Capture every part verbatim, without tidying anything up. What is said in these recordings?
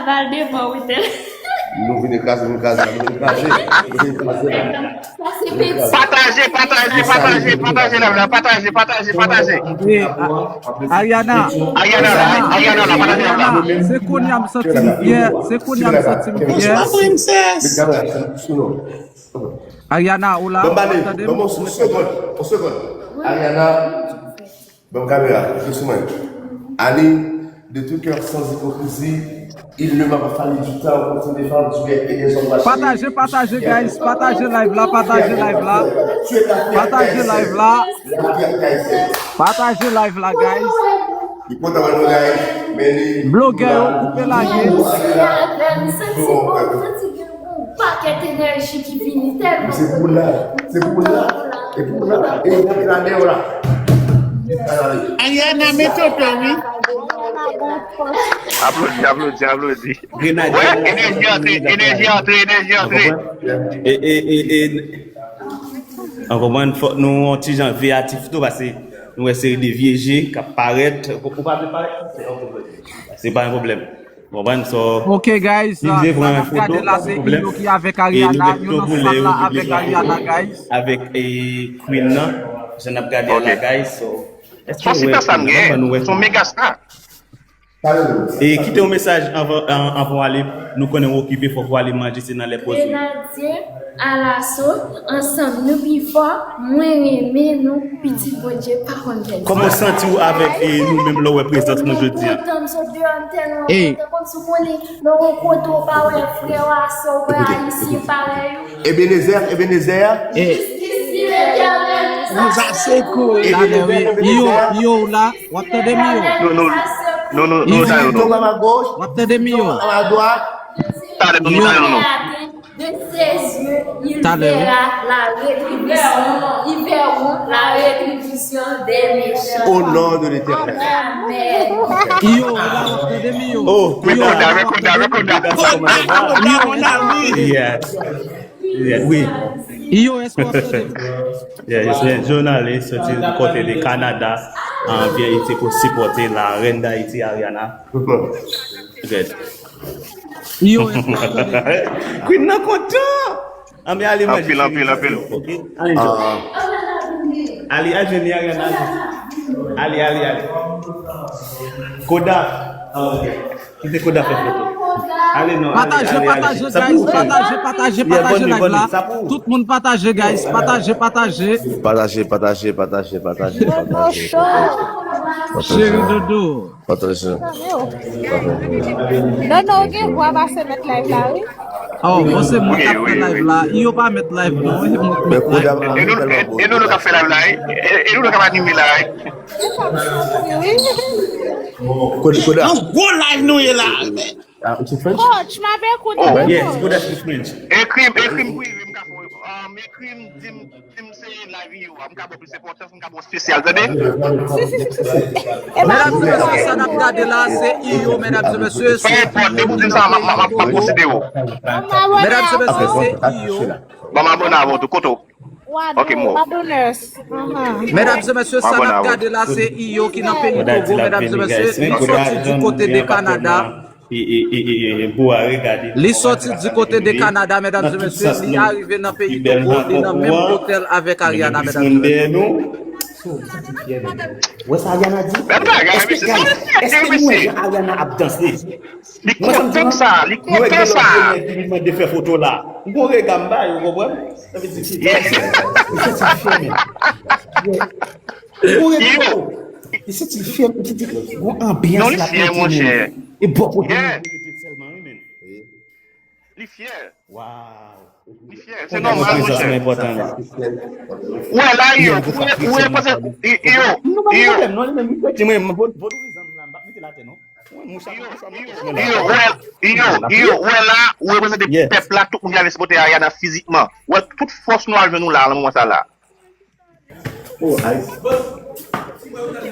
Pral devan, wi, tè. Nou vin kraze, nou kraze, nou vin kraze. Nou vin kraze. Sa se peti. Pataje, pataje, pataje, pataje live la, pataje, pataje, pataje. Ariana, Ariana la, Ariana la, pataje live la. Se kounye a m santi m fyè, se kounye a m santi m fyè. Ariana, ou la, ou tande m? Bon, bon, une seconde, une seconde. Ariana, bon, caméra, doucement. Allez, de tout cœur, sans hypocrisie, il ne m'a pas fallu du temps pour te défendre, tu es aidé son machin. Pataje, pataje, guys, pataje live la, pataje live la. Pataje live la. Pataje live la, guys. Li kontan wè nou, guys, men li Blogè yo koupe lage. Yon pakèt enèji ki vini tèlman. Se pou la, se pou la, se pou la. E la, e la, e la. Ariana, men toto, wi. Aplodi, aplodi, aplodi. Wè, enèji antre, enèji antre, enèji antre. E, e, e, e, an konprann, fòk nou yon ti jan veyatif tou, paske nou wè seri de vye je k ap parèt. Ou pa vle parèt? Se pa yon pwoblèm. Ou konprann? So, Ok, guys, si w vle pran n ap gade foto, la, pa se pwoblèm. Iyo ki avèk E nou Ariana. gen Yo nan to boule sal yo, la nou avèk gen Ariana, to guys. Avèk e, Queen nan, jan n ap gade a la, Ok. Guys. So, èske Son nou super wè star m Queen nan? Ban nou wè gen, son mega star. E kite yon mesaj anvan, an- anvan w ale. Nou konnen w okipe, fòk w ale manje, se nan lè poze. Grenadye alaso, ansanm nou pi fò, mwen renmen nou, pitit Bondye pa konn pèdi. Kòman w santi w avèk e, nou menm lè w wè prezans nou jodi a? Kontan, m sot deyò, m tèlman kontan, kòmsi w konnen nan yon kote w pa wè frè w, sè w, wè ayisyen parèy ou. Ebenezer, Ebenezer. Jistis li Letènèl, nou sa se kou. Talè, wi. Iyo, Iyo, ou la, w ap tande m, Iyo. Nou, nou, nou, nou, nou, sa yo, nou. Tom à ma gauche, W ap tande m, Iyo. à ma droite. Talè, nou, nou, sa yo, nou. De ses yeux, il Talè, wi. Verra la rétribution, ils verront la rétribution des méchants. Au nom de l'Éternel. Amen. Iyo, ou la, w ap tande m, Iyo. Oh, Rekoda, rekoda, rekoda. Yes. Yes. Oui. Iyo, èske w ap tande m? Yes, yes. Journalist, sorti du côté de Canada. An vin isi pou sipòte la reine d'Haïti, Ariana. Good. Iyo, èske w ap tande m? Queen nan kontan. Ann ale manje. Anpil, anpil, anpil. Ok? Ale, ale. Ale, al jwenn li, Ariana. Ale, ale, ale. Koda. Ah, ok. Kite Koda fè foto. Ale, non, ale, Pataje, ale, ale. pataje, Sa guys, pou ou, cheri. pataje, pataje, Yeah, pataje bonne nuit, live bonne la. nuit. Sa pou ou. Tout moun pataje, guys, pataje, pataje. Pataje, pataje, pataje, pataje, pataje. Cheri dodo. Pataje. Non, non, ou gen vwa pase mèt live la, wi. Oh, bon, se mwen k ap fè live la. Iyo pa mèt live, non. E mwen k Men mèt koda live. E nou, e, e nou, nou k ap fè live la, e, e, e nou, nou k ap anime la, e. Wi. Koda, koda. Yon gwo live nou ye la. Ah, ou se French? Coach, m avèk ou Oh, nan Yes, repo. Koda speak French. Ekri m, ekri m pou Iri, m ka fè, um, ekri m, di m, di m se live Iri a, m ka ba w plis enpòtans, m ka ba w espesyal, tande? Medam e mesye, sa n ap gade la, se Iyo, medam e mesye, Pa enpòt, depi w di m sa, m ap, m ap, m ap konsidere w. Medam e mesye, se Iyo. Ban m abòne avè w tou, kote w? Ok, mo. Medam e mesye, sa n ap gade la, se Iyo ki nan peyi Togo, medam e mesye, li soti du kote de Kanada. Li soti du kote de Kanada, medam e mesye, li arive nan peyi Togo, li nan menm otèl avèk Ariana, medam e mesye. Wè sa Ariana di? Bèl bagay, Èske, mesye. guys, èske nou wè jan Ariana ap danse? Li kontan sa, li kontan sa. Li mande fè foto la. Ou gon rega m ba yo, konprann? Sa vle di ki li santi l fyè, men. Ou gon rega m ba yo. Li santi l fyè, men. Li santi gon anbyans la. Non, li fyè, monchè. E bò kote nou rete sèlman, wi, men. Li fyè. Wow. Li fyè. Se nòmal, monchè. Ou wè la, Iyo, ou wè, ou wè, panse, Iyo, Iyo. Iyo, ou wè, Iyo, Iyo, ou wè la, ou reprezante pèp la, tout moun ki ale sipòte Ariana fizikman. Ou wè tout fòs nou al jwenn ou la, nan moman sa la.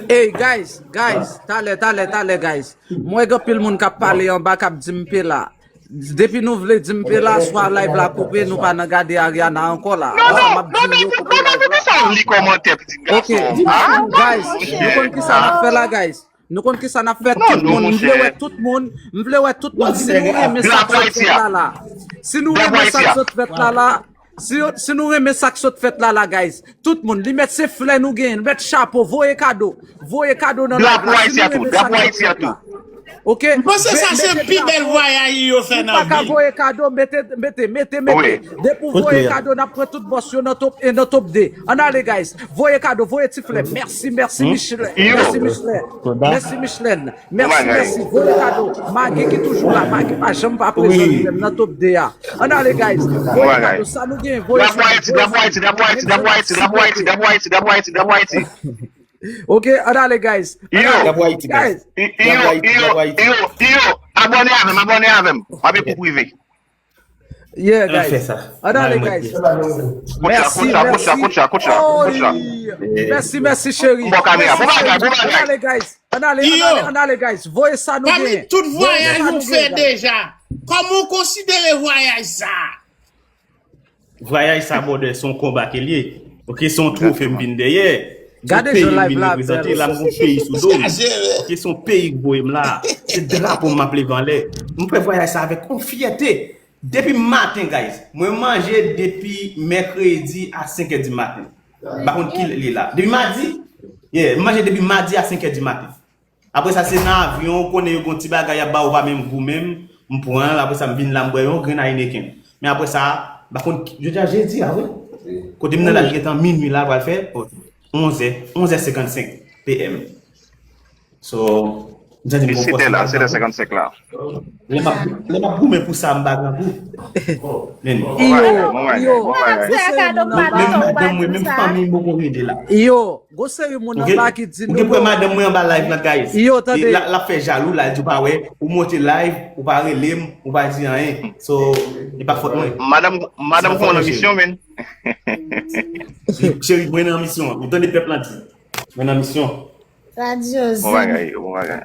Hey, guys, guys, talè, talè, talè, guys. M wè gen anpil moun k ap pale anba, k ap di m pe la. Depi nou vle di m pe la, swa live la koupe, nou pa nan gade Ariana ankò la. Sa m ap di yo, koupe live la. Li kòmantè, pitit gason. Ok, guys, nou konn ki sa n ap fè la, guys. Nou konn kisa n ap fè. Tout moun, m vle wè tout moun, m vle wè tout moun. Si nou renmen sa k sot fèt la la, si nou renmen sa k sot fèt la la, si, si nou renmen sa k sot fèt la la, guys, tout moun, li mèt se flè nou genyen, li mèt chapo, voye kado, voye kado nan live la, si nou renmen sa k sot fèt la. Ok? M panse sa se pi bèl vwayaj yo fè nan vi. Ou pa ka voye kado, mete, mete, mete, mete. Depi w voye kado, n ap pran tout bòs yo nan top, e nan top de. Ann ale, guys. Voye kado, voye ti flè. Mèsi, mèsi, Michel. Mèsi, Michel. Mèsi, Michel. Mèsi, mèsi. Voye kado. Magi ki toujou la. Magi pa janm pa prezan li menm nan top de a. Ann ale, guys. Voye kado. Sa nou gen, voye sou mwen. Drapo Ayiti, drapo Ayiti, drapo Ayiti, drapo Ayiti, drapo Ayiti, drapo Ayiti, drapo Ayiti, drapo Ayiti. Ok, ann ale, guys. Ann ale. Drapo Ayiti, guys. Drapo Ayiti, drapo Ayiti. Yo, yo, abòne avè m, abòne avè m. M ap ekri w prive. Yeah, guys. Ann ale, guys. Mèsi, mèsi. Mèsi, mèsi, cheri. Bon bagay, bon bagay. Ann ale, guys. Ann ale, ann ale, ann ale, guys. Voye sa nou genyen. Pami tout vwayaj nou fè deja, kòman w konsidere vwayaj sa a? Vwayaj sa, brother, se yon konba ke l ye. Ok, se yon twofe m vin dèyè. Se yon peyi m vin reprezante, la m gon peyi sou do m. Ok, se yon peyi k voye m la. Se drapo m m ap leve anlè. M fè vwayaj sa avèk yon fyète. Depi maten, guys. Mwen manje depi mèkredi a senk è di maten. M pa konn kilè l ye la. Depi madi, yeah, m manje depi madi a senk è di maten. Apre sa, se nan avyon, ou konnen yo gon ti bagay y ap ba ou pa menm gou menm, m pran l, apre sa, m vin la, m bwè yon grenn Heineken. Men apre sa, m pa konn, jodi a jedi a, wi. Kote m nan la, li gentan minui la, pral fè onz è, onz è senkannsenk P M. So, m santi m gon fòs. Se lè, se lè senkannsenk la. Lè m ap, lè m ap goumen pou sa, m pa grangou. Men, yo, yo, menm madanm mwen, menm fanmi m poko rele la. Yo, gon seri moun anba ki di nou. Ou gen pou wè madanm mwen anba live la, guys. Yo, tande. L ap fè jalou la, l di w pa wè, ou monte live, ou pa rele m, ou pa di anyen. So, e pa fòt mwen. Madanm, madanm gon nan misyon, men. Cheri, mwen nan misyon. Ou tande pèp la di. Mwen nan misyon. Radyo Zen. Bon bagay, bon bagay.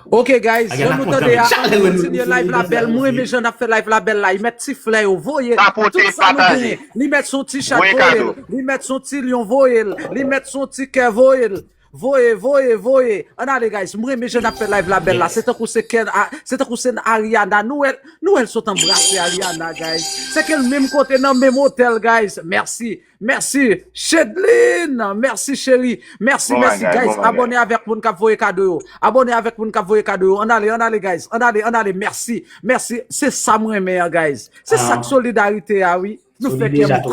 Ok, guys, jan nou tande a, ann kontinye live la bèl. Mwen renmen jan n ap fè live la bèl la. Li mèt ti flè yo, voye. Tout sa nou genyen. Li mèt son ti chat, voye l. Li mèt son ti lyon, voye l. Li mèt son ti kè, voye l. Voye, voye, voye. Ann ale, guys. Mwen renmen jan n ap fè live la bèl la. Se tankou se kè, se tankou se Ariana. Nou wè, nou wè l sot anbrase Ariana, guys. Se ke l menm kote nan menm otèl, guys. Mèsi. Mèsi, Chedline. Mèsi, cheri. Mèsi, mèsi, guys. Abòne avèk moun k ap voye kado yo. Abòne avèk moun k ap voye kado yo. Ann ale, ann ale, guys. Ann ale, ann ale. Mèsi. Mèsi. Se sa m renmen an, guys. Se sa k solidarite a, wi. Nou fè kè m